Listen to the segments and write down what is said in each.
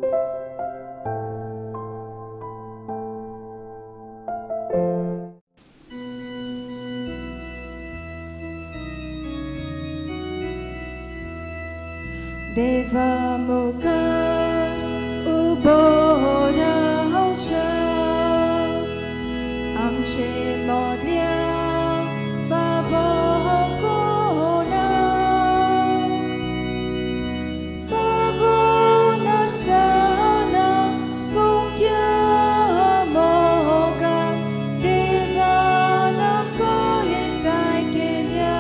देवा मुखार उबो रावच्या आमचे मोदल्या फावो कोणाक, फावो नासतना फुंक्या मोगान देवान आमकां एकठांय केल्या.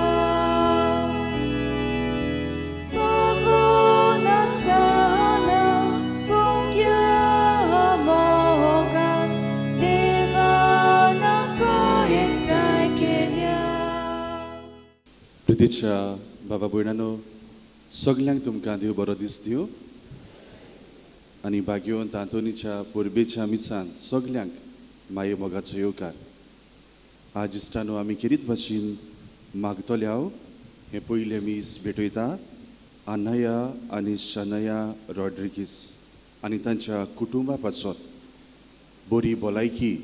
फावो नासतना फुंक्या मोगान देवान आमकां एकठांय केल्या. प्रितीच्या बाबा भयणानो, सगल्यांक तुमकां देव बरो दीस दिवं आनी भाग्यवंत आंतोनीच्या परबेच्या मिसान सगल्यांक माये मोगाचो येवकार. आज इश्टानो आमी खेरीत भाशेन मागतले हांव हें पयलें मीस भेटयता आनया आनी शनया रॉड्रिगीस आनी तांच्या कुटुंबा पासत बरी भलायकी,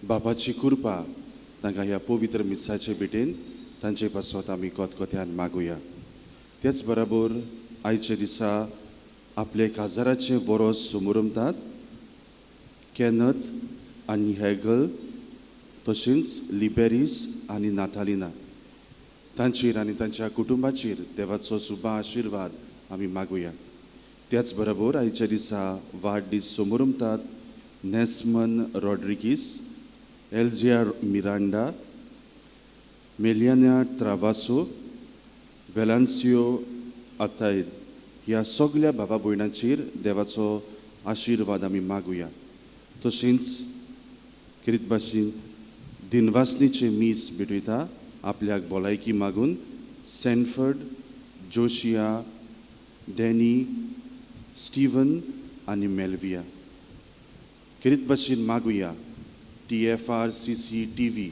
बापाची कृपा तांकां ह्या पवित्र मिसाचे भेटेन तांचे पासत आमी कोतकोत्यान मागुया. तेच बराबर आयच्या दिसा आपले काजाराचें वरोस समरमतात कॅनथ आनी हॅगल, तशेंच लिबेरीस आनी नातालिना, तांचेर आनी तांच्या कुटुंबाचेर देवाचो सुबा आशिर्वाद आमी मागुया. त्याच बराबर आयच्या दिसा वाडदीस समरमतात नेस्मन रॉड्रिगीस, एल्जिया मिरांडा, मेलियाना त्रावासो, वेलान्सियो आतायद ह्या सगल्या भावा भयणांचेर देवाचो आशिर्वाद आमी मागुया. तशेंच खेरीत भाशेन दिनवासनीचें मीस भेटयता आपल्याक भलायकी मागून सँडफर्ड, जोशिया, डॅनी, स्टिवन आनी मेल्विया. खेरीत भाशेन मागुया TFRCC TV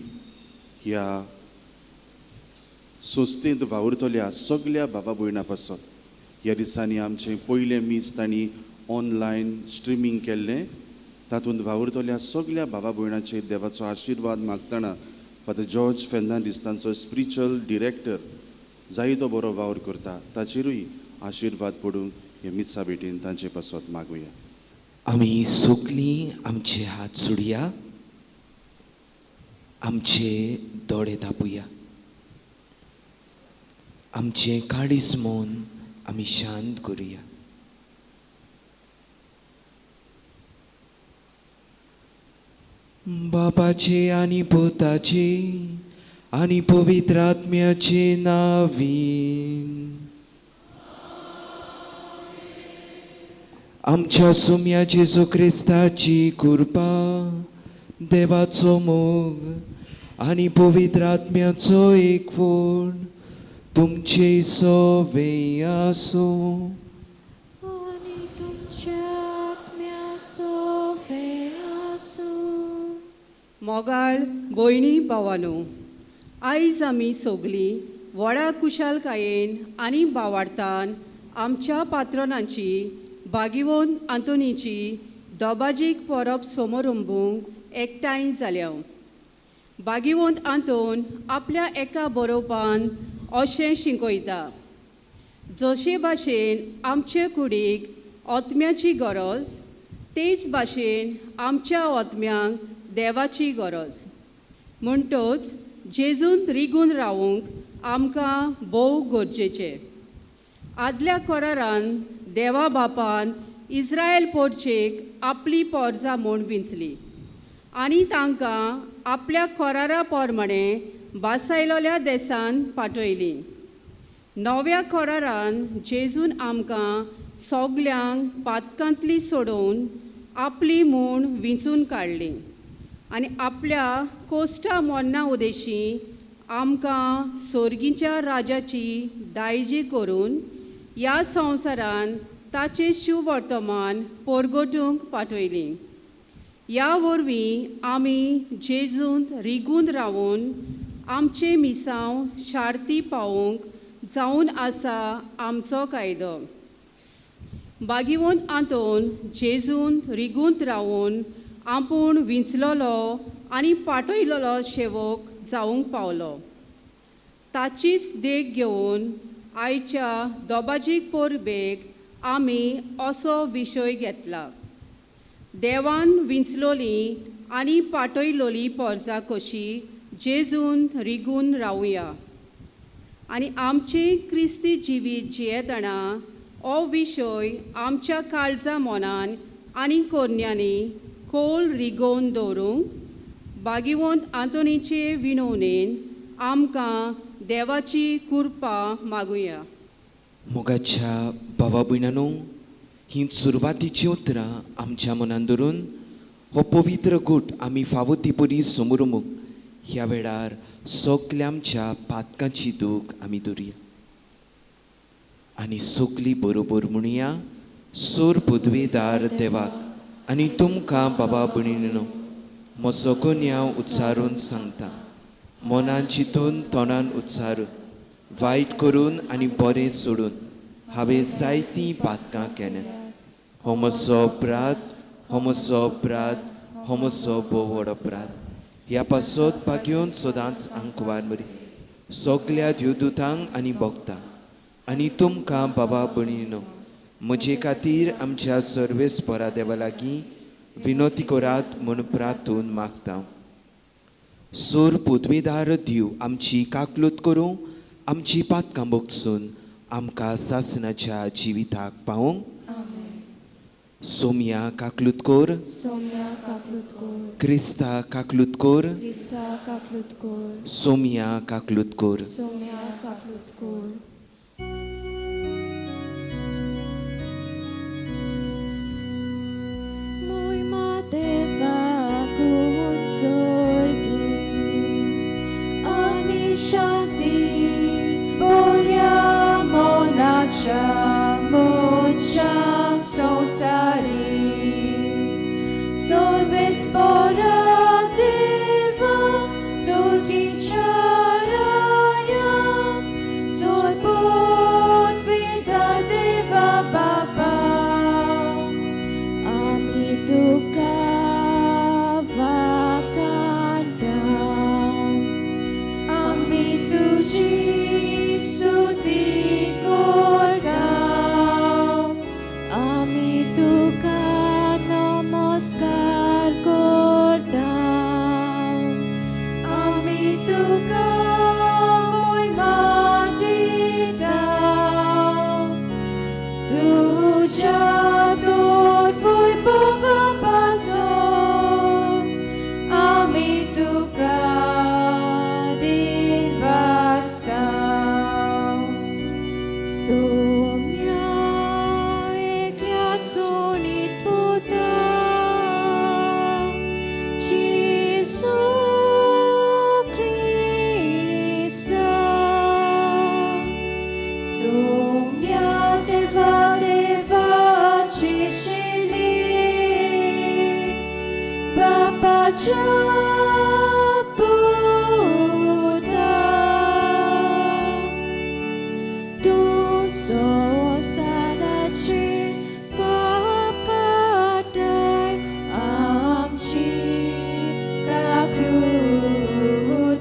ह्या संस्थेंत वावुरतल्या सगल्या भावा भयणां पासत. ह्या दिसांनी आमचें पयलें मीस तांणी ऑनलायन स्ट्रिमींग केल्लें, तातूंत वावुरतल्या सगल्या भावा भयणांचेर देवाचो आशिर्वाद मागतना फादर जॉर्ज फेर्नांडीस तांचो स्पिरिच्युअल डिरेक्टर जायतो बरो वावर करता, ताचेरूय आशिर्वाद पडूंक हे मिसा भेटीन तांचे पासत मागुया. आमी सगलीं आमचे हात सोडया, आमचे दोळे धांपुया, आमचें काळीज मन आमी शांत करुया. बापाचे आनी पुताचे आनी पवित्र आत्म्याचे नांवान आमच्या सुम्या जेजू क्रिस्ताची कृपा, देवाचो मोग आनी पवित्र आत्म्याचो एकवट तुमचे सोवे आसूं. आनी तुमच्या आत्म्या सोवे आसूं. मोगाळ भयणी भावानो, आयज आमी सगलीं व्हडा कुशालकायेन आनी बावार्थान आमच्या पात्रणांची भागिवंत आंतोनीची दोबाजीक परब समरंबूंक एकठांय जाल्या. भागिवंत आंतोन आपल्या एका बरोवपान अशें शिकयता, जशे भाशेन आमचे कुडीक आत्म्याची गरज, तेच भाशेन आमच्या आत्म्यांक देवाची गरज. म्हणटच जेजून रिगून रावूंक आमकां भोव गरजेचें. आदल्या करारान देवा बापान इस्रायल पोरचेक आपली पोरजा म्हूण विंचली आनी तांकां आपल्या करारा प्रमाणे बासायलोल्या देसान पाठयली. नव्या करारान जेजून आमकां सगल्यांक पातकांतली सोडोवन आपली म्हूण विंचून काडली आनी आपल्या कोश्टा मरणा उदेशी आमकां सोर्गीच्या राजाची दायजी करून ह्या संवसारान ताचें शिववर्तमान परगटूंक पाठयली. ह्या वरवीं आमी जेजूंत रिगून रावून आमचें मिसांव शार्ती पावोवंक जावन आसा आमचो कायदो. बागिवंत आंतोन जेजून रिगूंत रावून आपूण विंचलोलो आनी पाटयलोलो शेवक जावंक पावलो. ताचीच देख घेवन आयच्या दोबाजीक परबेक आमी असो विशय घेतला, देवान विंचलोली आनी पाटयलोली पोरजा कशी जेजून रिगून रावया आनी आमचें क्रिस्ती जिवीत जियेतना हो विशय आमच्या काळजा मनान आनी कोरण्यांनी खोल रिगोवन दवरूंक बागिवंत आंतोनीचे विणवणेन आमकां देवाची कृपा मागुया. मोगाच्या भावा भयणांनो, ही सुरवातीची उतरां आमच्या मनान धरून हो पवित्र गूट आमी फावो ती बरी समोरमूख ह्या वेळार सगल्या आमच्या पातकांची दूख आमी धरुया आनी सगली बरोबर म्हणुया, सोर पदवेदार देवाक आनी तुमकां बाबा भयणीनो म्हजो गुन्यांव उच्चारून सांगता, मनान चिंतून तोंडान उच्चारून वायट करून आनी बरें सोडून हांवें जायतीं पातकां केल्यात. हो म्हजो अपराध, हो म्हजो अपराध, हो म्हजो भोव व्हड अपराध. ह्या पासत भाग्योन सदांच आंकवार मरी सगल्या देवदूतांक आनी भक्तांक आनी तुमकां बाबा भयणीनो म्हजे खातीर आमच्या सर्वेस्परा देवा लागीं विनोती करात म्हूण प्रार्थून मागता. सोर पदवेदार दिव आमची काकलूत करूं, आमची पातकां भोगसून आमकां सासणाच्या जिविताक पावोवंक. सोम्या काकलूत कोर, सोम्या काकलूत कोर, क्रिस्ता काकलूत कोर, क्रिस्ता काकलूत कोर, सोम्या काकलूत कोर. सोम्या काकलूत कोर. मोयमा देवाक उत्सर्गी आनी शांती बऱ्या मनाच्या मनशांक संवसारी सर्वेस्परा देवा सुर्गीच्या राया सोरपोतवेदा देवा बापा आमी तुका वाकांता, आमी तुजी स्तुती करता, आमी तुका नमस्कार करता, आमी तुका मोयमा दिता, तुज्या तोरवय भोवा पासून आमी तुका दिनवासता. सोम्या एकल्याच सोणीत पुता जेजू क्रिस्ता, सोम्या देवा देवाची शिली बापाच्या पुता, तूं संवसाराची पाप काडटाय आमची काकलूत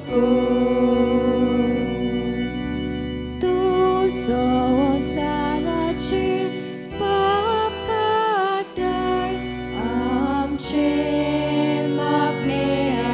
कोर, तूं संवसाराची पाप काडटाय आमचे मागणें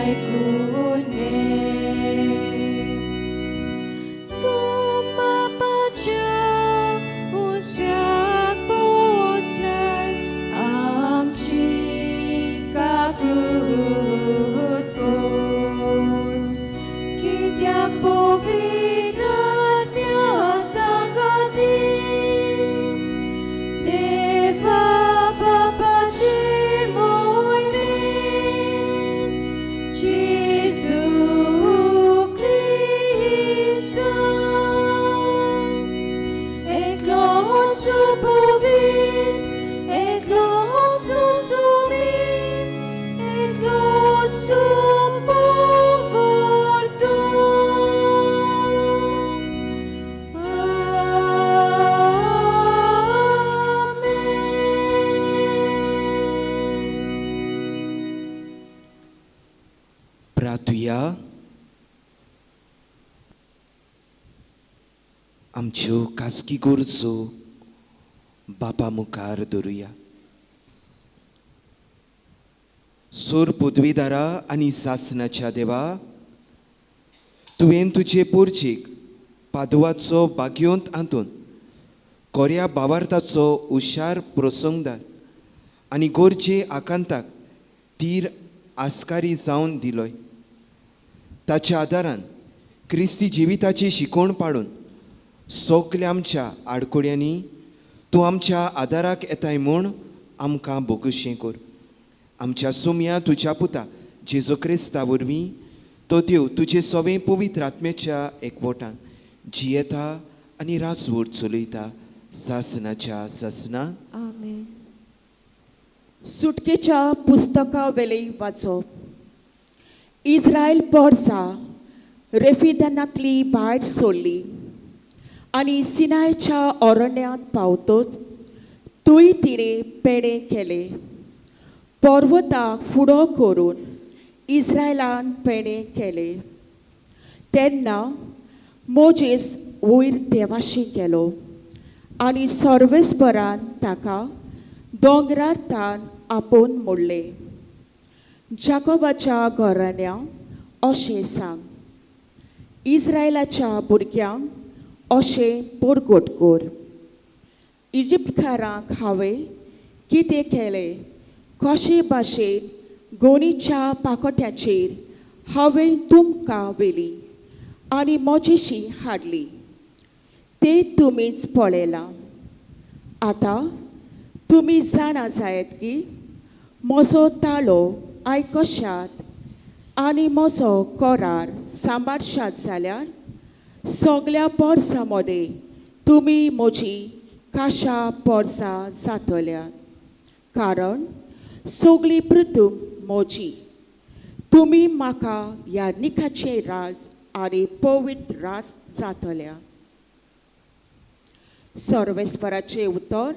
रावया. आमच्यो खाजगी गरजो बापा मुखार धरुया. सोर पदवीदारा आनी सासणाच्या देवा, तुवें तुजे पोरचेक पादुवाचो बागयोंत आंतून कोऱ्या बावार्थाचो हुशार प्रसंगदार आनी गरजे आकांताक तीर आस्कारी जावन दिलोय. ताच्या आदारान क्रिस्ती जिविताची शिकवण पाडून सगल्या आमच्या आडकोड्यांनी तूं आमच्या आदाराक येताय म्हूण आमकां भोगुशें कर. आमच्या सुमया तुज्या पुता जेजू क्रिस्ता वरवीं तो देव तुजे सवें पवित्र आत्म्याच्या एकवटान जियेता आनी राजवट चलयता सासनाच्या सासना. आमेन. सुटकेच्या पुस्तका वेले वाचप. इस्रायल पोरसा रेफिदनांतली भायर सोडली आनी सिनायच्या अरण्यांत पावतच थंय तिणें पेणे केले. पर्वताक फुडो करून इस्रायलान पेणे केले. तेन्ना मोजेस वयर देवाशी गेलो आनी सर्वेस्परान ताका दोंगरार तान आपोवन मोडले. जाकोबाच्या घराण्या अशें सांग, इस्रायलाच्या भुरग्यांक अशें परगट कर. इजिप्तकारांक हांवें कितें केलें, कशे भाशेन गोणीच्या पाकोट्याचेर हांवें तुमकां व्हेली आनी म्हजेशी हाडली ते तुमीच पळयलां. आतां तुमी जाणा जायत की म्हजो ताळो आयकशात आनी म्हजो करार सांबाळशात जाल्यार सगल्या पोरसां मदें तुमी म्हजी काशा पोरसां जातल्या, कारण सगळी पृथ्वी म्हजी. तुमी म्हाका ह्या निकाचें राज आनी पवित्र राज जातल्या. सर्वेस्पराचें उतर.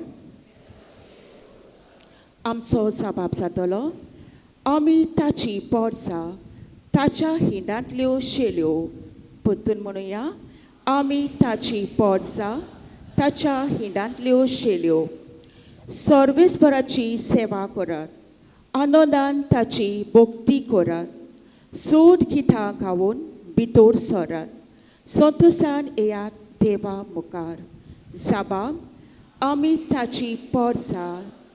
आमचो जबाब जातलो, आमी ताची पोरसां ताच्या हिंडांतल्यो शेल्यो. परतून म्हणुया, आमी ताची पोरसां ताच्या हिंडांतल्यो शेल्यो. सर्वेस्पराची सेवा करात, आनंदान ताची भक्ती करात, सोद गितां गावन भितर सरात, संतोसान येयात देवा मुखार. जाबा, आमी ताची पोरसां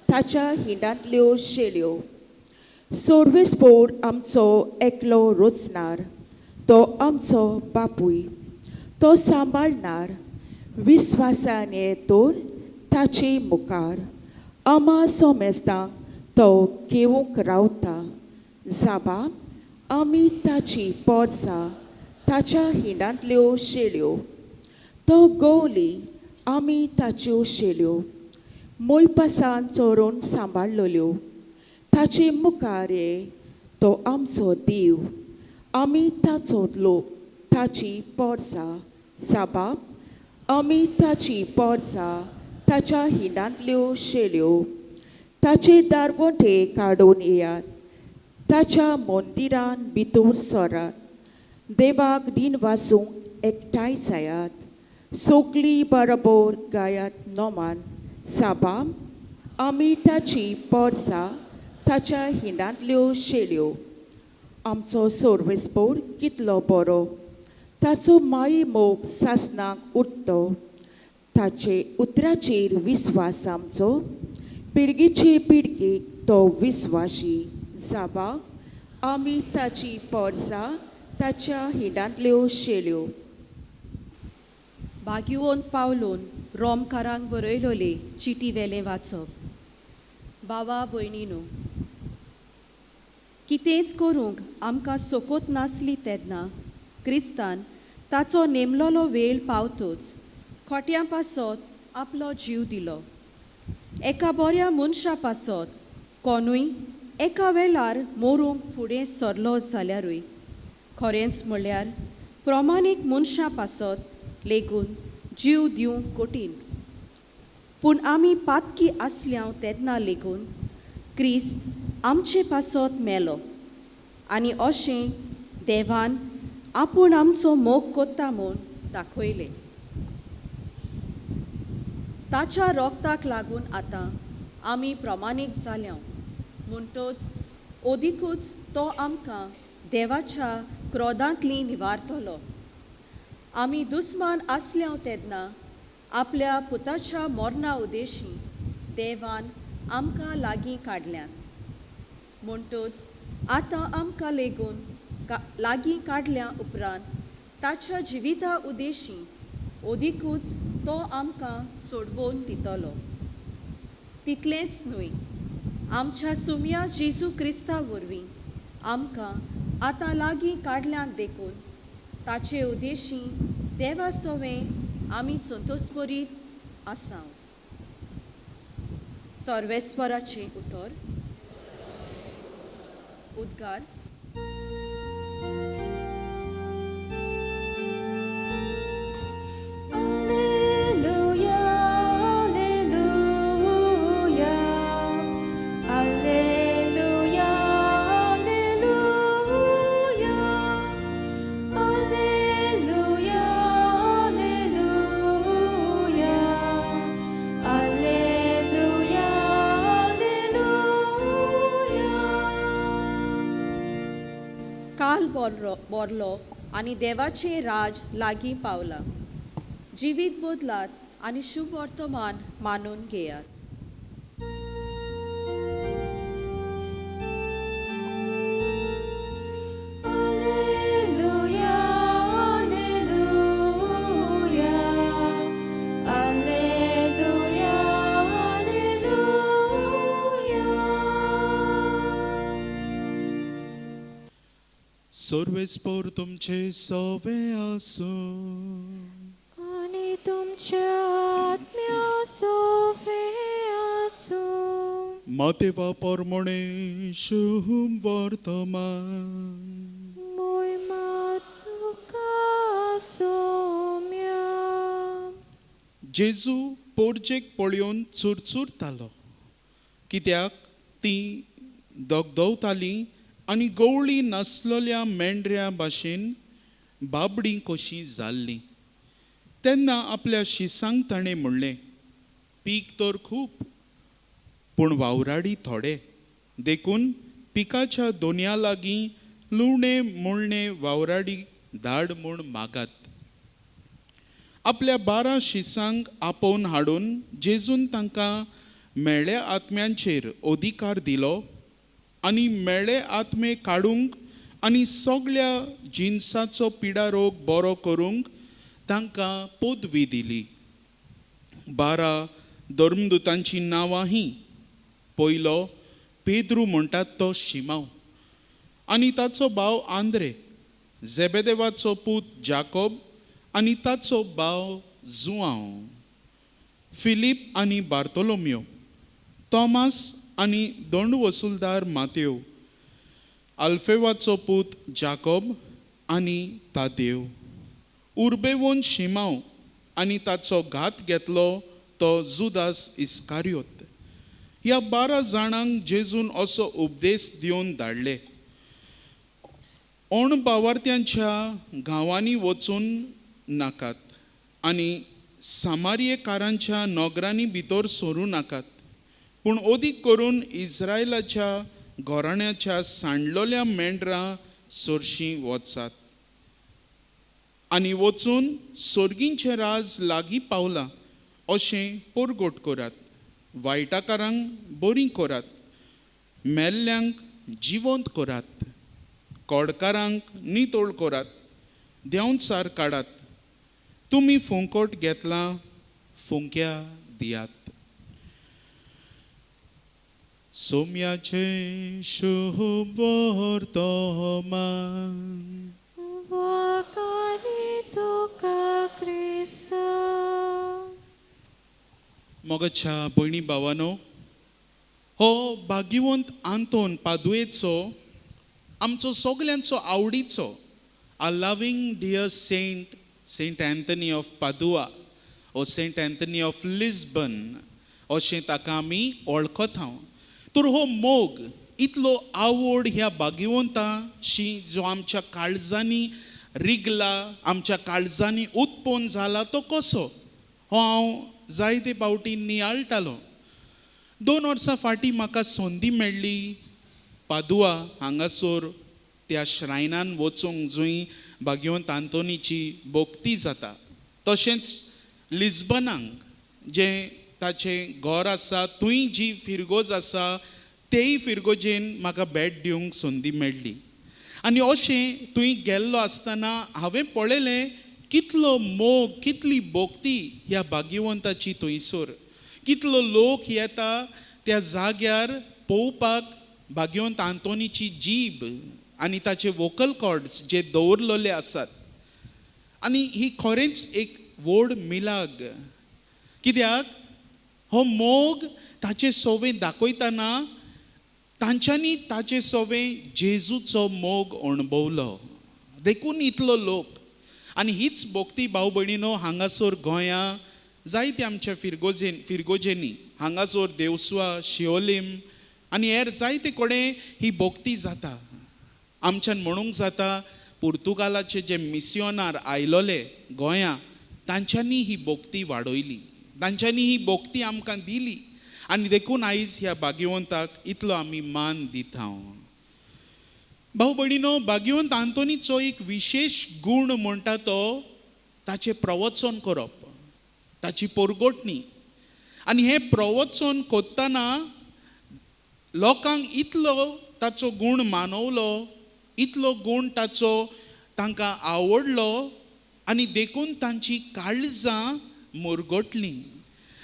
ताच्या हिंडांतल्यो शेल्यो. सर्वेस्पोर आमचो एकलो रोचणार, तो आमचो बापूय, तो सांबाळणार. विस्वासान ये तर ताचे मुखार आमा सोमेस्तांक तो घेवंक रावता. जाबा, आमी ताची पोरसां ताच्या हिंडांतल्यो शेल्यो. तो गवली, आमी ताच्यो शेल्यो मोयपासान चोरून सांबाळ्ळल्यो. ताचे मुखार ये तो आमचो देव, आमी ताचो लोक, ताची पोरसां. साबाब, आमी ताची पोरसां ताच्या हिंडांतल्यो शेल्यो. ताचे दारवटे काडून येयात, ताच्या मंदिरान भितर सरात, देवाक दिन वासूंक एकठांय जायात, सगळीं बरोबर गायात नोमान. साबाब, आमी ताची पोरसां ताच्या हिंडांतल्यो शेल्यो. आमचो सर्वेस्पोर कितलो बरो, ताचो माई मोग सासणाक उरतो. ताचे उतराचेर विस्वास आमचो, पिळगेचे पिळगेक तो विस्वाशी. जाबा, आमी ताची पोरसां ताच्या हिंडांतल्यो शेल्यो. बागिवोन पावलोन रोमकारांक बरयलोले चिटी वेलें वाचप. बाबा भयणीनो, कितेंच करूंक आमकां सोकोत नासली तेन्ना क्रिस्तान ताचो नेमलोलो वेळ पावतच खोट्यां पासत आपलो जीव दिलो. एका बऱ्या मनशा पासत कोणूय एका वेळार मरूंक फुडें सरलो जाल्यारूय खरेंच म्हणल्यार प्रमाणीक मनशां पासत लेगून जीव दिवंक कठीण. पूण आमी पातकी आसल्या तेन्ना लेगून क्रिस्त आमचे पासत मेलो आनी अशें देवान आपूण आमचो मोग कोत्ता म्हूण दाखयलें. ताच्या रोगताक लागून आतां आमी प्रमाणीक जाल्या, म्हणटच ओदिकूच तो आमकां देवाच्या क्रोधांतली निवारतलो. आमी दुस्मान आसल्या तेन्ना आपल्या पुताच्या मरणा उदेशी देवान आमकां लागीं काडल्यात, म्हणटच आतां आमकां लेगून लागीं काडल्या उपरांत ताच्या जिविता उदेशी ओदिकूच तो आमकां सोडवून दितलो. तितलेंच न्हय, आमच्या सुम्या जेजू क्रिस्ता वरवीं आमकां आतां लागीं काडल्यात देखून ताचे उदेशी देवा सोवें आमी संतोषभरीत आसा. सर्वेस्वराचें उतर. उद्गार. बोरलो आनी देवाचें राज लागीं पावलां. जिवीत बदलात आनी शुभ वर्तमान मानून घेयात. सर्वेस्पोर तुमचे सोवे आसूं आनी तुमच्या आत्म्या सोवे आसूं. मातेवा परमणे शुभ वर्तमान मोयमा तुका सोम्या. जेजू पोरजेक पळयोवन चुरचुरतालो, कित्याक ती दगदवताली आनी गवळी नासलेल्या मेंढऱ्या भाशेन बाबडी कशी जाल्ली. तेन्ना आपल्या शिसांक ताणें म्हणलें, पीक तर खूब पूण वावराडी थोडे, देखून पिकाच्या दोनया लागीं लुवणे मुळणे वावराडी धाड म्हूण मागात. आपल्या 12 शिसांक आपोवन हाडून जेजून तांकां मेळ्या आत्म्यांचेर अधिकार दिलो आनी मेळे आत्मे काडूंक आनी सगळ्या जिनसाचो पिडारोग बरो करूंक तांकां पदवी दिली. 12 धर्मदूतांचीं नांवां हीं. पयलो पेद्रू म्हणटात तो शिमांव आनी ताचो भाव आंद्रे, झेबेदेवाचो पूत जाकोब आनी ताचो भाव जुआंव, फिलीप आनी बार्तोलोमियो, तॉमास आनी दोंड वसुलदार मातेव, आल्फेवाचो पूत जाकोब आनी तादेव, उर्बेवन शिमांव आनी ताचो घात घेतलो तो जुदास इस्कारियोत. ह्या 12 जाणांक जेजून असो उपदेश दिवन धाडले, अणबावार्थ्यांच्या गांवांनी वचून नाकात आनी सामारियेकारांच्या नगरांनी भितर सरूं नाकात, पूण अदीक करून इस्रायलाच्या घराण्याच्या सांडलेल्या मेंढरां सरशीं वचात आनी वचून सोर्गींचें राज लागीं पावलां अशें परगट करात. वायटाकारांक बरीं करात, मेल्ल्यांक जिवंत करात, कोडकारांक नितळ करात, देंवचार काडात. तुमी फुंकट घेतलां, फुंक्या दियात. सोम्याचें शुभ वर्तमान. वाकाणी तुका क्रिस्ता. मोगाच्या भयणी भावानो, हो भाग्यवंत आंतोन पादुयेचो आमचो सगल्यांचो आवडीचो a loving dear saint, Saint Anthony of Padua O Saint Anthony of Lisbon अशें ताका आमी वळखता. तर हो मोग इतलो आवड ह्या भाग्यवंताशी जो आमच्या काळजांनी रिगला, आमच्या काळजांनी उत्पन्न जाला तो कसो, हो हांव जायते फावटी नियाळटालो. 2 वर्सां फाटीं म्हाका संदी मेळ्ळी पादुआ हांगासर त्या श्रायनान वचूंक जंय भाग्यवंत आंतोनीची भक्ती जाता. तशेंच लिस्बनाक जें ताचें घर आसा थंय जी फिरगोज आसा तेय फिरगोजेन म्हाका भेट दिवंक संदी मेळ्ळी. आनी अशें थंय गेल्लो आसतना हांवें पळयलें कितलो मोग, कितली भक्ती ह्या भाग्यवंताची थंयसर, कितलो लोक येता त्या जाग्यार पळोवपाक भाग्यवंत आंतोनीची जीब आनी ताचे वोकल कॉर्ड्स जे दवरलेले आसात. आनी ही खरेंच एक व्हड मिलाग, कित्याक हो मोग ताचे सोवे दाखयतना तांच्यांनी ताचे सोवे जेजूचो मोग अणभवलो, देखून इतलो लोक. आनी हीच भक्ती भाव भयणीनो हांगासर गोंयां जायते आमच्या फिरगोजेंनी, हांगासर देवसुआ, शिवोलीम आनी हेर जायते कडेन ही भक्ती जाता. आमच्यान म्हणूंक जाता पुर्तुगालाचे जे मिसियोनार आयलोले गोंयां तांच्यांनी ही भक्ती वाडयली, तांच्यांनी ही भक्ती आमकां दिली आनी देखून आयज ह्या भाग्यवंताक इतलो आमी मान दिता. भाव भयणीनो, भाग्यवंत आंतोनीचो एक विशेश गूण म्हणटा तो ताचें प्रवचन करप, ताची पोरगोटणी. आनी हें प्रवचन करतना लोकांक इतलो ताचो गूण मानवलो, इतलो गूण ताचो तांकां आवडलो आनी देखून तांची काळजां मुरगटलीं.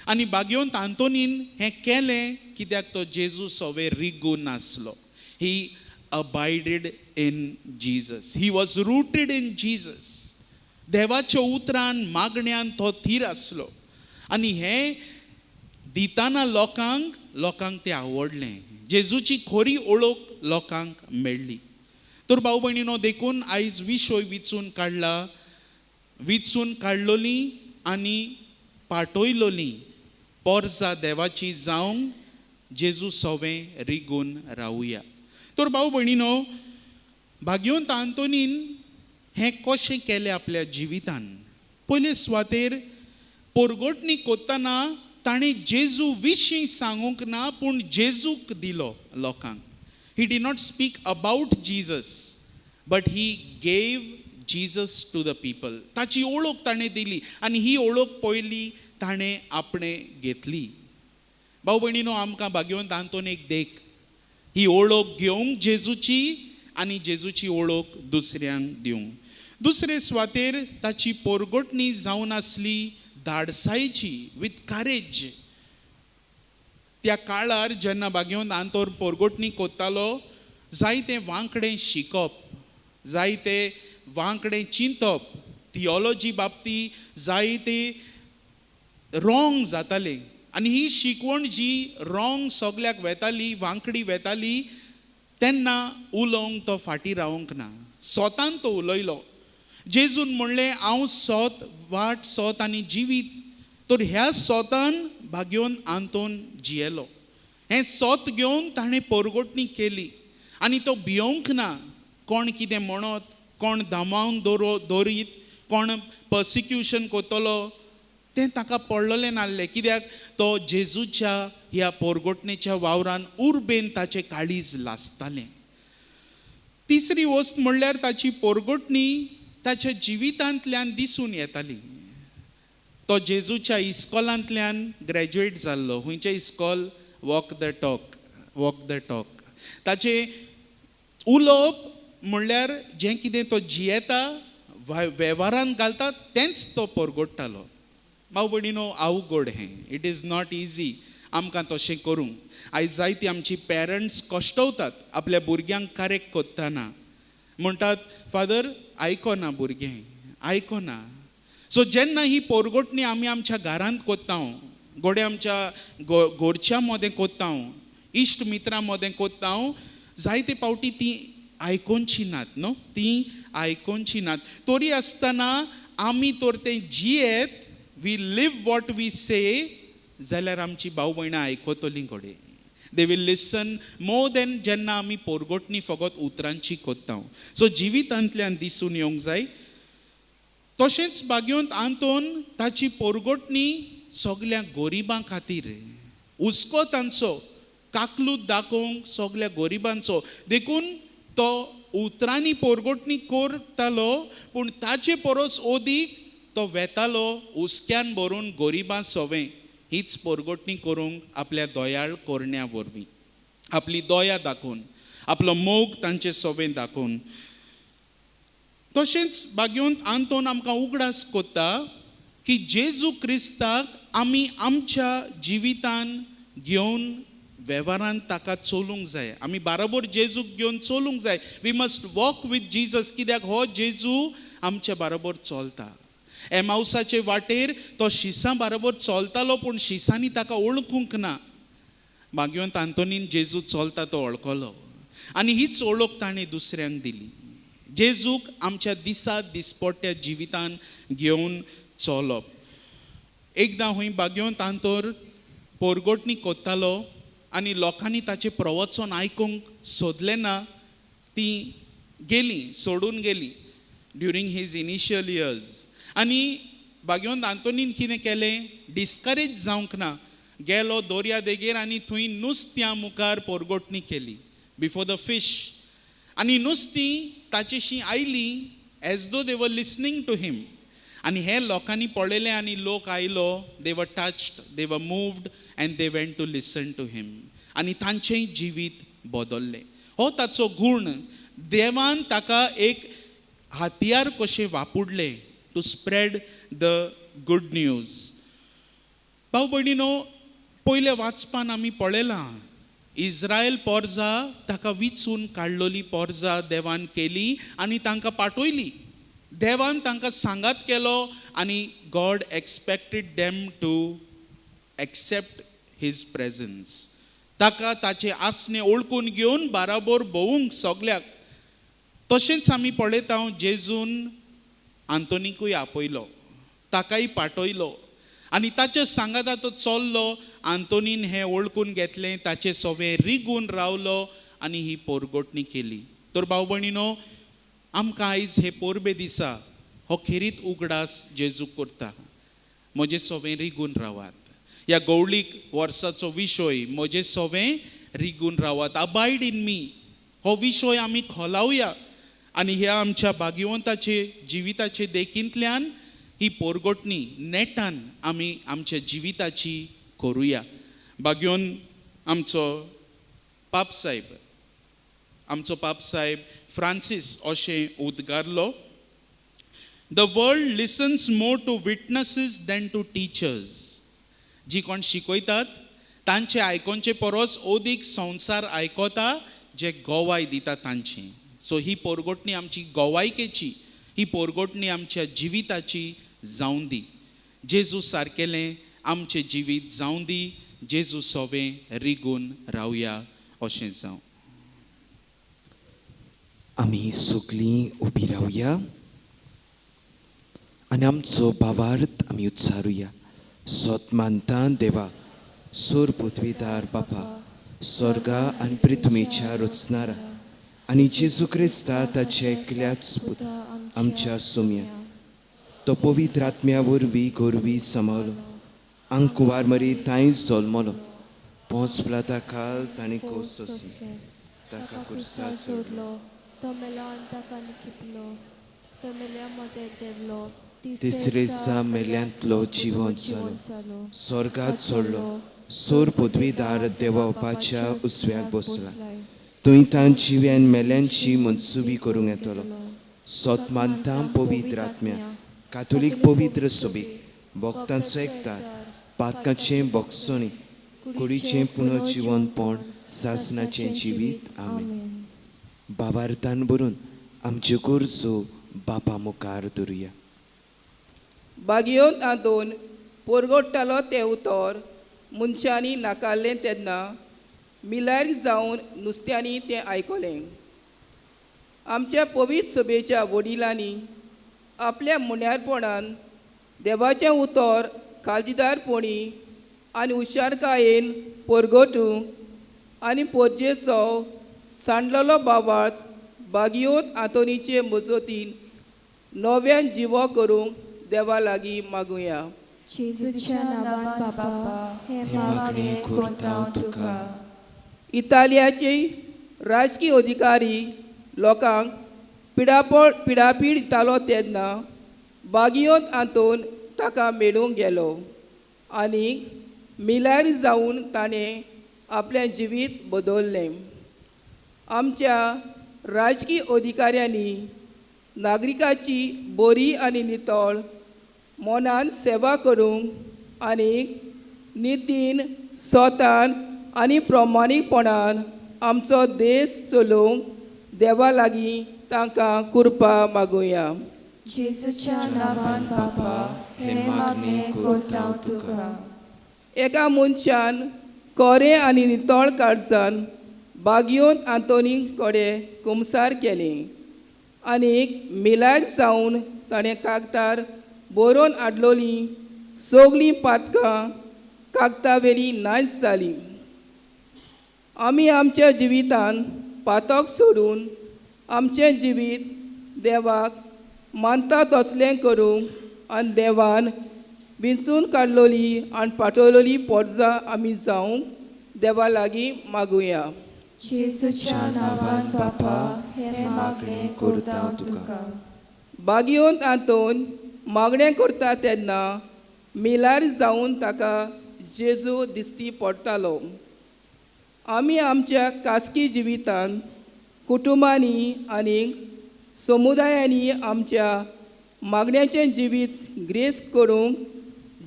आनी भाग्यवंत आंतोनीन हें केलें कित्याक तो जेजू सोवे रिगून नासलो. He abided in Jesus, he was rooted in Jesus. देवाच्या उतरान मागण्यान तो थीर आसलो आनी हें दिताना लोकांक लोकांक तें आवडलें. जेजूची खरी ओळख लोकांक मेळ्ळी. तर भाव भयणीनो, देखून आयज विशय विचून काडला, विचून काडलोली आनी पाटयलोली पोरजा देवाची जावंक जेजू सोवें रिगून रावया. तर भाव भयणीनो, भाग्यवंत आंतोनीन हें कशें केलें आपल्या जिवितान? पयले सुवातेर पोरगोटणी कोत्तना ताणें जेजू विशीं सांगूंक ना, पूण जेजूक दिलो लोकांक. He did not speak about Jesus, but he gave Jesus to the people. ताची ओळख ताणें दिली आनी ही ओळख पयली ताणें आपणें घेतली. भाव भयणीनो, आमकां भाग्यवंत आंतोन एक देख, ही ओळख घेवंक जेजूची आनी जेजूची ओळख दुसऱ्यांक दिवंक. दुसरे सुवातेर ताची पोरगोटणी जावन आसली धाडसायेची, विथ कारेज. त्या काळार जेन्ना भाग्यवंत आंतोन पोरगोटणी कोत्तालो, जायते वांकडें शिकप, जायते वांकडें चिंतप, थियोलॉजी बाबती जायते रॉंग जातालें आनी ही शिकवण जी रॉंग सगल्याक वेताली, वांकडी वेताली, तेन्ना उलोवंक तो फाटीं रावंक ना, स्वतान तो उलयलो. जेजून म्हणलें, हांव सोत, वाट, सोत आनी जिवीत. तर ह्या सोतान भाग्यवंत आंतोन जियेलो. हें सोत घेवन ताणें पोरगोटणी केली आनी तो भियोंक ना कोण कितें म्हणत, कोण दामावन दवरीत, कोण पर्सिक्युशन करतलो, तें ताका पडलेलें नासलें. कित्याक तो जेजूच्या ह्या पोरगोटणेच्या वावरान उर्बेन ताचें काळीज लासतालें. तिसरी वस्त म्हणल्यार ताची पोरगोटणी ताच्या जिवितांतल्यान दिसून येताली. तो जेजूच्या इस्कॉलांतल्यान ग्रॅज्युएट जाल्लो. खंयचें इस्कॉल? Walk the talk, walk the talk. ताचें उलोवप म्हणल्यार जें कितें तो जियेता, वेव्हारान घालता, तेंच तो परगोडटालो. भाव भयणीनो, अवघड हें, it is not easy आमकां तशें करूंक. आयज जायती आमची पेरंट्स कश्टवतात आपल्या भुरग्यांक करेक्ट करतना, म्हणटात फादर आयकना भुरगें, आयकना. सो जेन्ना ही पोरगोटणी आमी आमच्या घरांत कोत्ता, गोडे आमच्या घरच्या मदें कोत्ता, इश्ट मित्रां मदें कोत्ता, जायते फावटी ती आयकोनची नात न्हू, ती आयकोनची नात. तरी आसतना आमी तर तें जियेत, we live what we say, जाल्यार आमची भाव भयणां आयकतलीं घडये. They will listen more than जेन्ना आमी पोरगोटणी फकत उतरांची कोत्ता. सो जिवितांतल्यान दिसून येवंक जाय. तशेंच बागयोंत आंतोन ताची पोरगोटणी सगल्या गोरिबां खातीर, हुस्को तांचो, काकलूत दाखोवंक सगल्या गोरिबांचो. देखून तो उतरांनी पोरगोटणी करतालो, पूण ताचे परस ओदीक तो वेतालो हुस्क्यान भरून गोरिबां सोवें हीच पोरगोटणी करूंक आपल्या दयाळ करण्या वरवीं, आपली दया दाखोवन, आपलो मोग तांचे सोवें दाखोवन. तशेंच बागयोंत आंतोन आमकां उगडास कोत्ता की जेजू क्रिस्ताक आमी आमच्या जिवितान घेवन वेव्हारान ताका चलूंक जाय. आमी बाराबोर जेजूक घेवन चलूंक जाय. We must walk with Jesus. कित्याक हो जेजू आमच्या बाराबोर चलता. एमावसाचे वाटेर तो शिसां बाराबोर चलतालो, पूण शिसांनी ताका वळखूंक ना. बागयोंत आंतोनीन जेजू चलता तो वळखलो आनी हीच वळख ताणें दुसऱ्यांक दिली. जेजूक आमच्या दिसा दिसपट्ट्या जिवितान घेवन चलप. एकदां हूंय बागयोंत आंतोर पोरगोटणी कोत्तालो आनी लोकांनी ताचें प्रवचन आयकूंक सोदलें ना. ती गेली, सोडून गेली ड्युरींग his initial years. आनी बागयोंत आंतोनीन कितें केलें, डिस्करेज जावंक ना, गेलो दर्या देगेर आनी थंय नुस्त्या मुखार पोरगोटणी केली, बिफोर the fish. आनी नुस्तीं ताचेशी आयलीं as though they were listening to him. आनी हे लोकांनी पळयलें आनी लोक आयलो, they were touched, they were moved and they went to listen to him. आनी तांचेंय जिवीत बदल्लें. हो ताचो गूण. देवान ताका एक हत्यार कशें वापुडलें to spread the good news. भाव भयणीनो, पयल्या वाचपान आमी पळयलां इस्रायल पोरजा ताका विचून काडलोली पोरजा देवान केली आनी तांकां पाठयली. देवान तांकां सांगात केलो आनी God expected them to accept his presence. ताका ताचे आसणे ओळखून घेवन बाराबोर भोवूंक सगल्याक. तशेंच आमी पळयता जेजून आंतोनीकूय आपयलो, ताकाय पाठयलो आनी ताच्या सांगाता तो चल्लो. आंतोनीन हें वळखून घेतलें, ताचे सोवे रिगून रावलो आनी ही पोरगोटणी केली. तर भाव भयणीनो, आमकां आयज हे पोरबे दिसा हो खेरीत उगडास जेजू करता, म्हजे सोवें रिगून रावात. ह्या गवळीक वर्साचो विशय म्हजे सोवें रिगून रावात, अबायड इन मी, हो विशय आमी खोलावया आनी ह्या आमच्या भाग्यवंताचे जिविताचे देखींतल्यान ही पोरगोटणी नेटान आमी आमच्या जिविताची करुया. भाग्योन आमचो पापसाहेब, आमचो पापसाहेब फ्रांसीस अशें उद्गारलो, the world listens more to witnesses than to teachers. जी कोण शिकयतात तांचे आयकोनचे परस ओदीक संवसार आयकता जे गोवाय दिता तांची. सो ही पोरगोटणी आमची गोवायकेची, ही पोरगोटणी आमच्या जिविताची जावं दी. जेजू सारकेलें आमचें जिवीत जावं दी. जेजू सोवें रिगून रावया अशें जावं. आमी सगळीं उबी रावया आनी आमचो भावार्थ आमी उच्चारुया. सोत मानता देवा, सोर पृथ्वीदार बापा, स्वर्गा आनी पृथ्वीच्या रचणारा आनी जेजू क्रिस्ता ताचे एकल्याच पूत आमच्या सोम्या, तो पवित्र आत्म्या वरवीं गोरवी समावलो, आंकुवार मरी तांय जल्मलो, पोंच प्लाता खाल ताणें कोस सोंसले, ताका कुर्सा सोडलो, तो मेलो आनी ताका निखिपलो, तो मेल्या मदें देंवलो, तिसरे दिसा मेल्यांतलो जिवन जालो, स्वर्गात चडलो, सोर पदवीदार देवा बापाच्या उजव्याक बसला, थंय तां जिव्यान मेल्यांची मनसुबी करूंक येतलो. सोत मानता पवित्र आत्म्या, कातोलीक पवित्र सोबीक, भक्तांचो एकतार, पातकाचें बोगसणी, कुडीचें पुनर्जिवनपण, सासनाचें जिवीत. आमेन. बाबार्थान भरून आमच्यो गरजो बापा मुखार धरुया. बागयोंत आंतोन पोरगोट्टालो तें उतर मनशांनी नाकारलें तेन्ना मिलायर जावन नुस्त्यांनी तें आयकलें. आमच्या पवित्र सभेच्या वडिलांनी आपल्या मुण्यारपणान देवाचें उतर काळजीदारपणी आनी हुशारकायेन पोरगोटूंक आनी पोरजेचो सांडलेलो बावात बागियोत आंतोनीचे मजतीन नव्यान जिवो करूंक देवा लागीं मागुया. जेजूच्या नांवान बापा हें हें मागणें करता तुका. इतालियाचे राजकी अधिकारी लोकांक पिडापीड दितालो तेन्ना बागियोत आंतोन ताका मेळूंक गेलो आनी मिलार जावन ताणें आपलें जिवीत बदललें. आमच्या राजकी अधिकाऱ्यांनी नागरिकाची बरी आनी नितळ मनान सेवा करूंक आनी नितीन स्वतान आनी प्रमाणीकपणान आमचो देश चलोवंक देवा लागीं तांकां कृपा मागुया. जेजूच्या नांवान बापा हें मागणें करता तुका. एका मनशान कोरें आनी नितळ काळजान बागियोत आंतोनी कडेन कुमसार केलें आनी मिलार जावन ताणें कागदार बरोवन हाडलोलीं सगळीं पातकां कागदावेली नाच जालीं. आमी आमच्या जिवितान पातक सोडून आमचें जिवीत देवाक मानता तसलें करूंक आनी देवान विंचून काडलोली आनी पाठवलोली पोरजां आमी जावंक देवा लागीं मागुया. जेजूच्या नांवान बापा हें मागणें करता तुका. बागियोत आंतोन मागणें करता तेन्ना मिलार जावन ताका जेजू दिसती पडटालो. आमी आमच्या खासगी जिवितान कुटुंबांनी आनी समुदायांनी आमच्या मागण्याचें जिवीत ग्रेस करूंक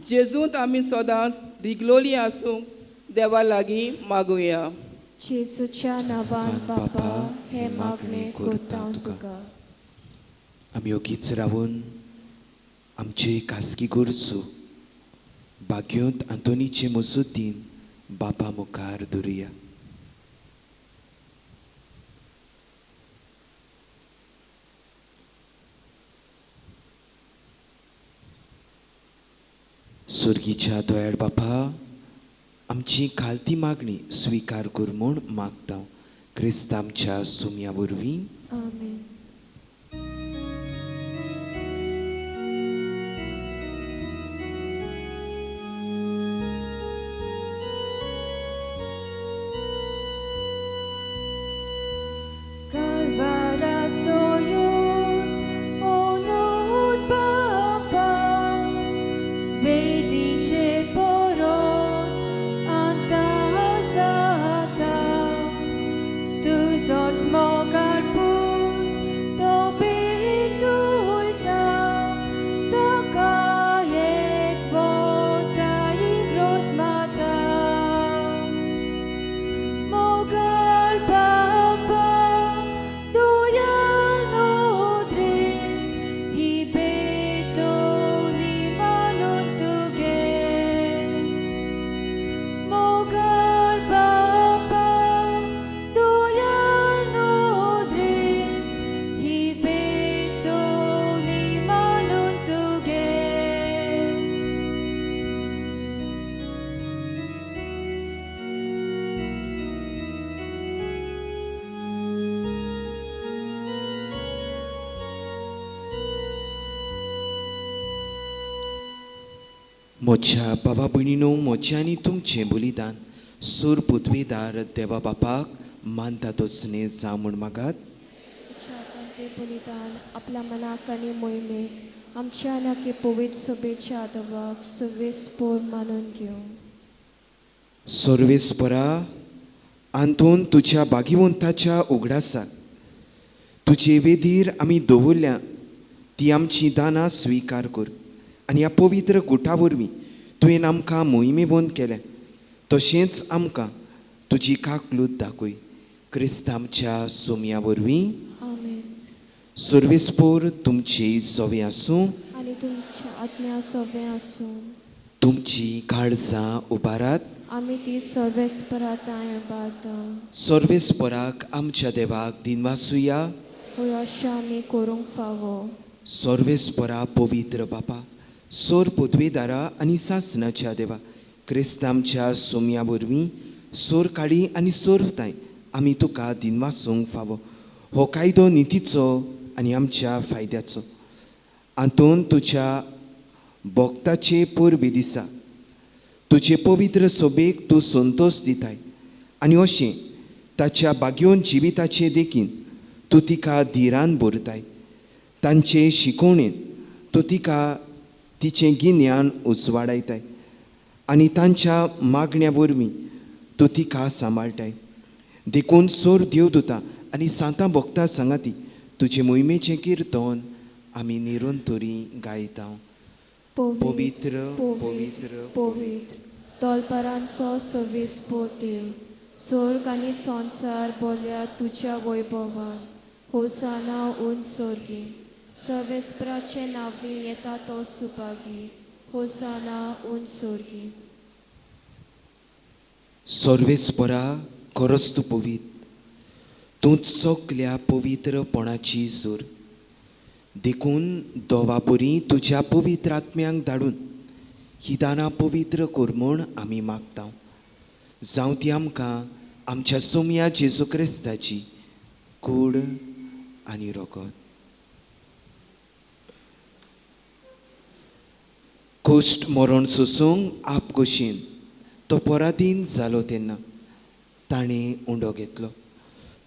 जेजूंत आमी सदांच रिगलोली आसूंक देवा लागीं मागुया. जेजूच्या नांवान बापा हें मागणें करता तुका. आमी ओगीच रावून आमची खासगी गरजो बाग्योंत आंतोनीचे मजतीन बापा मुखार धरुया. सोर्गीच्या दयाळ बापा आमची खालती मागणी स्विकार कर म्हूण मागता क्रिस्त आमच्या सुमया वरवीं. आमेन. म्हज्या बाबा भयणीनो म्हजें आनी तुमचें बलिदान सूर पुतवेदार देवा बापाक मानता तोचणे जावं म्हूण मागात. तुज्या हातान तें बलिदान आपल्या मनाक आनी मोहिमेक आमच्या आनी पवित्र सभेच्या आदवाक सुवेस पोर मानून घेवं. सर्वेस्परा आंतोन तुज्या भागिवंताच्या उगडासाक तुजे वेदीर आमी दवरल्या ती आमची दानां स्विकार कर आनी ह्या पवित्र गुटा वरवीं तुवें आमकां मोहिमेवंत केलें तशेंच आमकां तुजी काकलूत दाखय क्रिस्त आमच्या सोमया वरवीं. आमेन. सर्वेस्पोर तुमची सवे आसूं आनी तुमच्या आत्म्या सवे आसूं. तुमची काळजां उबारात. आमी ती सर्वेस्पराताय उबारता. सर्वेस्पराक आमच्या देवाक दिनवासुया. हय अशें आमी करूंक फावो. सर्वेस्परा पवित्र बापा सोर पदवेदारा आनी सासणाच्या देवा क्रिस्त आमच्या सोमया वरवीं सोर काडी आनी सोरताय आमी तुका दिनवासूंक फावो. हो कायदो नितीचो आनी आमच्या फायद्याचो. आंतून तुज्या भक्ताचे परबी दिसा तुजे पवित्र सोबेक तूं संतोश दिताय आनी अशें ताच्या बागयोन जिविताचे देखीन तूं तिका धिरान भरताय. तांचे शिकोवणेन तूं तिका तिचें गिन्यान उजवाडायताय आनी तांच्या मागण्या वरवीं तूं तिका सांबाळटाय. देखून सोर देवदुता आनी सांतां भक्ता सांगाती तुजे मोहिमेचें किर्तन आमी निरंतरी गायता. पवित्र, पवित्र, पवित्र तोलपरांचो सवीस देव, स्वर्ग आनी संवसार बोल्या तुज्या वैभवान. होसाना उंच स्वर्गी, सर्वेस्पराचे नांवी येता तो सुभागी. होसाना उंच स्वर्गी. सर्वेस्परा खरोच तूं पवित्र, तूं सगल्या पवित्रपणाची सूर. देखून दोवापुरी तुज्या पवित्र आत्म्यांक धाडून ही दानां पवित्र कर म्हूण आमी मागता. जावं ती आमकां आमच्या सोमया जेजू क्रिस्ताची कूड आनी रगत. कोश्ट मरण सोसूंक आपकोशीन तो पराधीन जालो तेन्ना ताणें उंडो घेतलो.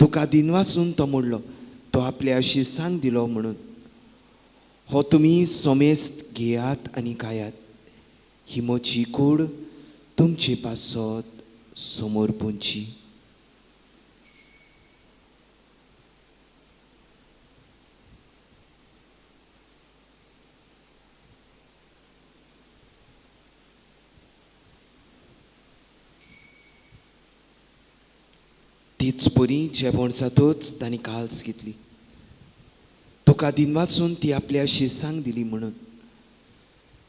तुका दिनवासून तो मोडलो, तो आपल्या शिसांक दिलो म्हणून हो तुमी सोमेस्त घेयात आनी खायात. ही म्हजी कूड तुमचे पासत समोर पुंची. तीच परी जेवण जातच तांणी काल्स घेतली. तुका दिनवासून ती आपल्या शिसांक दिली म्हणून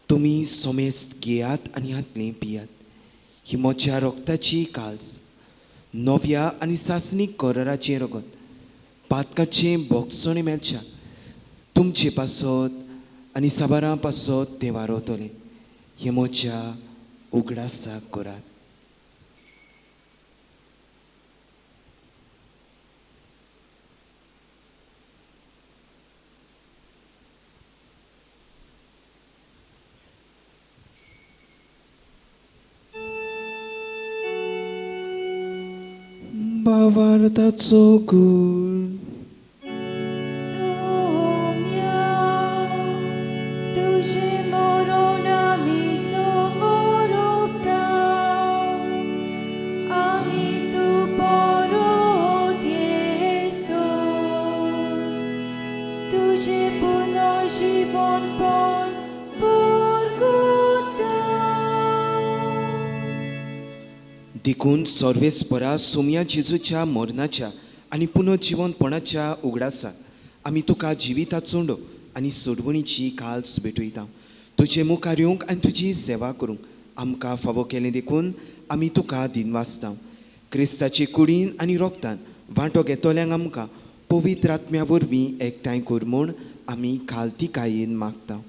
तुमी सोमेस्त घेयात आनी हातलें पियात. ही म्हज्या रक्ताची काल्स, नव्या आनी सासणीक कराराचें रगत, पातकाचें बोगसणें मेळच्या तुमचे पासत आनी साबारां पासत तें वारवतलें. हें म्हज्या उगडासाक करात. भावार्थाचो गूण. सोम्या तुजें मरण आमी समोर ओंपता आनी तूं परत येसर तुजें पुनर्जिवनपण परगुता. देखून सर्वेस्परा सोमया जेजूच्या मरणाच्या आनी पुनर्जिवनपणाच्या उगडासा आमी तुका जिविताचो उंडो आनी सोडवणीची काल्स भेटयता. तुजे मुखार येवंक आनी तुजी सेवा करूंक आमकां फावो केलें देखून आमी तुका दिनवासता. क्रिस्ताचे कुडीन आनी रोगतान वांटो घेतल्यांक आमकां पवित्र आत्म्या वरवीं एकठांय कर म्हूण आमी खालतिकायेन मागता.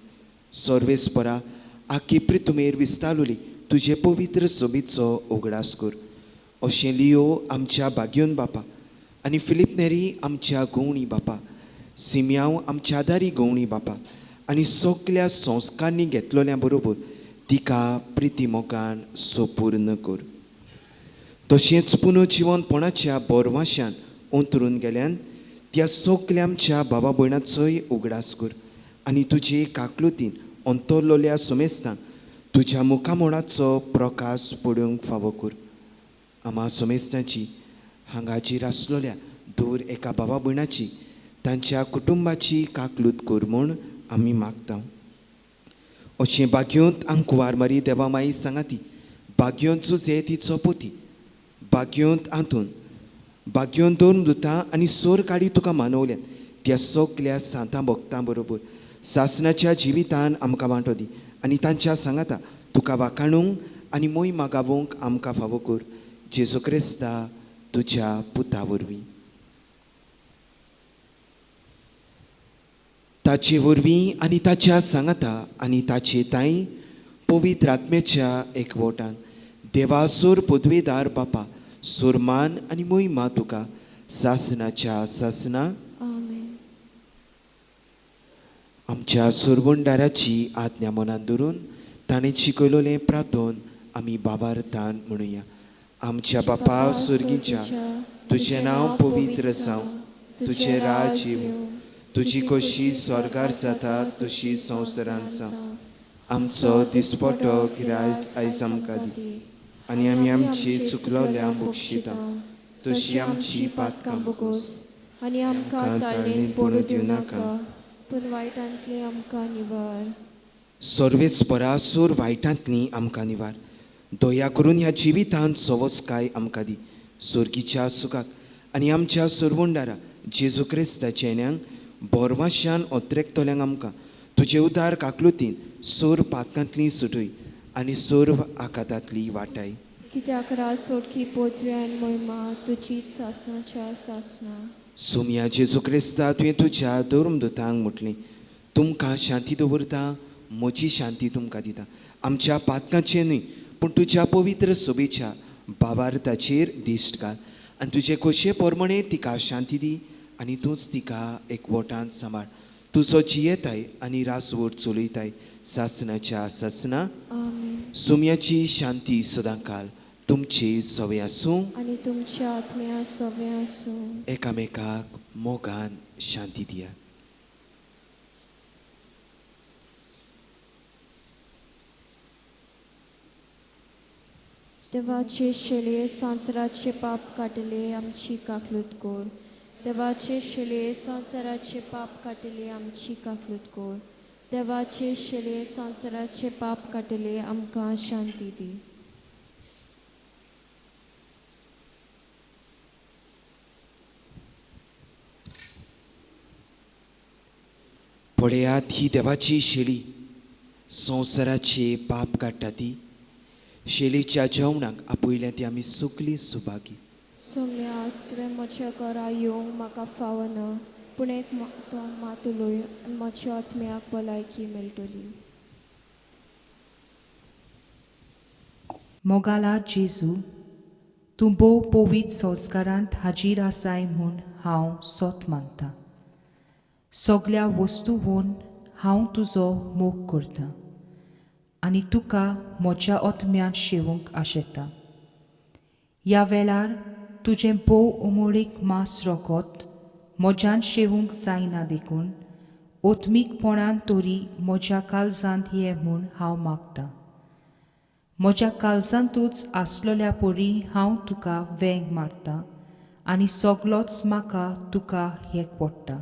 सर्वेस्परा आखी प्रितुमेर विस्तारुली तुजे पवित्र सोबीचो उगडास कर. अशें लियो आमच्या बागयोन बापा आनी फिलीप नेरी आमच्या गोवणी बापा, सिमयांव आमच्या आदारी गोवणी बापा आनी सगल्या संस्कारांनी घेतलोल्या बरोबर तिका प्रिती मोगान सोपूर्ण कर. तशेंच पुनर्जिवनपणाच्या बोरवाशान अंतरून गेल्यान त्या सगल्या आमच्या भावा भयणाचोय उगडास कर आनी तुजे काकलुतीन अंतरलोल्या सोमेस्तांक तुज्या मुखामोणाचो प्रकाश पडूंक फावो कर. आमा सोमेस्तांची हांगाचेर आसलोल्या दर एका भावा भयणाची तांच्या कुटुंबाची काकलूत कर म्हूण आमी मागता. अशें बागयोंत आंकवार मारी देवा माई सांगाती, बागयोंत जुजे तिचो पोती, बागयोंत आंतून, बागयोंत दोन दुतां आनी सोर काडी तुका मानवल्यात त्या सगल्या सांतां भक्तां बरोबर सासणाच्या जिवितान आमकां वांटो दी आनी तांच्या सांगाता तुका वाखाणूंक आनी मोय मागावोंक आमकां फावो कर. जेजू क्रिस्ता तुज्या पुता वरवीं. ताचे वरवीं आनी ताच्या सांगाता आनी ताचे ताई पवित्र आत्म्याच्या एकवटान देवासूर पदवेदार बापा सुरमान आनी मोहिमा तुका सासनाच्या सासना. आमेन. आमच्या सुरवंडाराची आज्ञा मनांत धरून ताणें शिकयलोलें प्रार्थन आमी बाबार्थान म्हणुया. आमच्या बापा सुर्गीच्या, तुजें नांव पवित्र जावं, तुजें राज येवं, तुजी खोशी स्वर्गार जाता तशी संवसारांत जावं. आमचो दिसपटो गिरायस आयज आमकां दी आनी आमी आमची चुकलोल्या बक्षिता तशी आमची पातकां बोगोस आनी आमकां ताळणेन पडूं दिवं नाका, पूण वायटांतली आमकां निवार. सर्वेस्परा वायटांतली आमकां निवार. दया करून ह्या जिवितांत सवसकाय आमकां दी, सोर्गीच्या सुखाक आनी आमच्या सोरवंडारा जेजू क्रिस्ताच्या येण्यांक बोरवाशान ओत्रेकतल्यांक आमकां तुजे उदार काकलुतीन सोर पातकांतली सुटय आनी सोर्व आकातांतली वाटाय. कित्याक राज सोडकी पोतवी आनी मोहिमा तुजीच सासणाच्या सासना. सोमया जेजू क्रिस्ता, तुवें तुज्या धर्मदूतांक म्हटलें, तुमकां शांती दवरता, म्हजी शांती तुमकां दिता. आमच्या पातकांचेर न्हय पूण तुज्या पवित्र सोबेच्या बाबार्थाचेर दिश्ट घाल आनी तुजे खोशये प्रमाणे तिका शांती दी आनी तूंच तिका एकवटान सांबाळ. तुजो जियेताय आनी रासवट चलयताय सासणाच्या सासना. सोम्याची शांती सदांकाल तुमची सवे आसूं आनी तुमच्या आत्म्या सवे आसूं. एकामेकाक मोगान शांती दिया. देवाचे शेले संवसाराचे पाप काडले आमची काकलूत कोर. देवाचे शेले संवसाराचे पाप काडले आमची काकलूत कोर. देवाचे शेले संवसाराचे पाप काडले आमकां शांती दी. पळयात ही देवाची शेली संवसाराचे पाप काडटा ती. शेलीच्या जेवणाक आपयल्या ती आमी सगलीं सुभागी. सोम्या, तुवें म्हज्या घरा येवंक म्हाका फावना, पूण एक तो मात उलय आनी म्हज्या आत्म्याक भलायकी मेळटली. मोगाला जेजू, तूं भोव पवित्र संस्कारांत हाजीर आसाय म्हूण हांव सोत मानतां. सगल्या वस्तूवन हांव तुजो मोग करतां आनी तुका म्हज्या आत्म्यांत शेवूंक आशेतां. ह्या वेळार तुजें भोव उमळीक मास रोगत म्हज्यान शेवूंक जायना देखून ओत्मीकपणान तरी म्हज्या काळजांत ये म्हूण हांव मागतां. म्हज्या काळजांतूच आसलोल्या परी हांव तुका वेंग मारतां आनी सगलोच म्हाका तुका एकवडटा.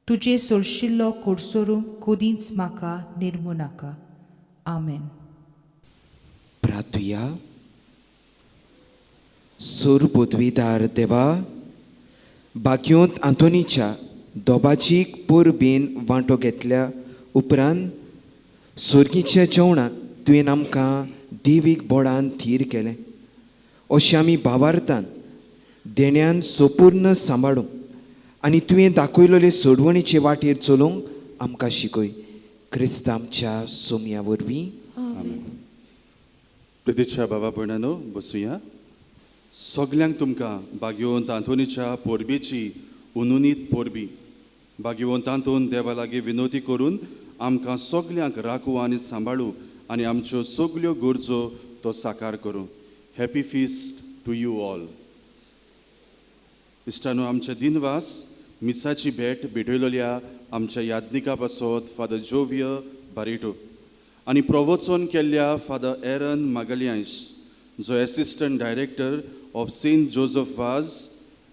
तुजे सोरशिल्लो कोडसोरूंक कदींच म्हाका निर्मू नाका. आमेन. प्रार्थुया. सूर पदवीदार देवा, बाक्योंत आंतोनीच्या दोबाजीक परबेन वांटो घेतल्या उपरांत सोर्गीच्या जेवणाक तुवें आमकां देवीक बोडान थीर केलें. अशें आमी भावार्थान देण्यान सोपूर्ण सांबाळूंक आनी तुवें दाखयलोले सोडवणीचे वाटेर चलोवंक आमकां शिकय. क्रिस्त आमच्या सोमया वरवीं. प्रितीच्या बाबा भयणानो, बसुया. सगल्यांक तुमकां बागेवंत आंतोनीच्या पोरबेची उनुनीत पोरबी. बागेवंत आंतोन देवा लागीं विनवती करून आमकां सगल्यांक राखू आनी सांबाळू आनी आमच्यो सगल्यो गरजो तो साकार करूं. Happy feast to you all. इश्टानो, आमचे दिनवास मिसाची भेट भेटयलोल्या आमच्या याज्ञिका पासत फादर जोविय बारेटो आनी प्रवचन केल्ल्या फादर एरन मागल्यांश, जो assistant director of Saint Joseph Vaz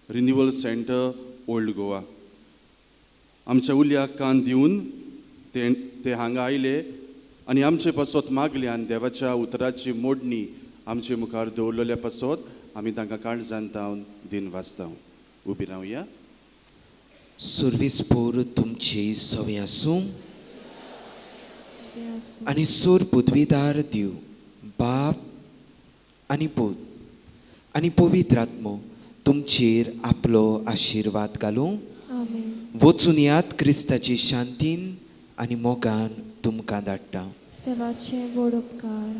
renewal centre old Goa. आमच्या उल्याक कान दिवन ते ते हांगा आयले आनी आमचे पासत मागल्यान देवाच्या उतराची मोडणी आमचे मुखार दवरलेल्या पासत आमी तांकां काळजान तावन दिन वाचता. उबी रावया. सुर्वीस पोर तुमची सवे आसूं आनी सूर पदवीदार दिव बाप आनी पूत आनी पवित्र आत्मो तुमचेर आपलो आशिर्वाद घालूं. वचून यात क्रिस्ताची शांतीन आनी मोगान तुमकां धाडटा. देवाचे व्हड उपकार.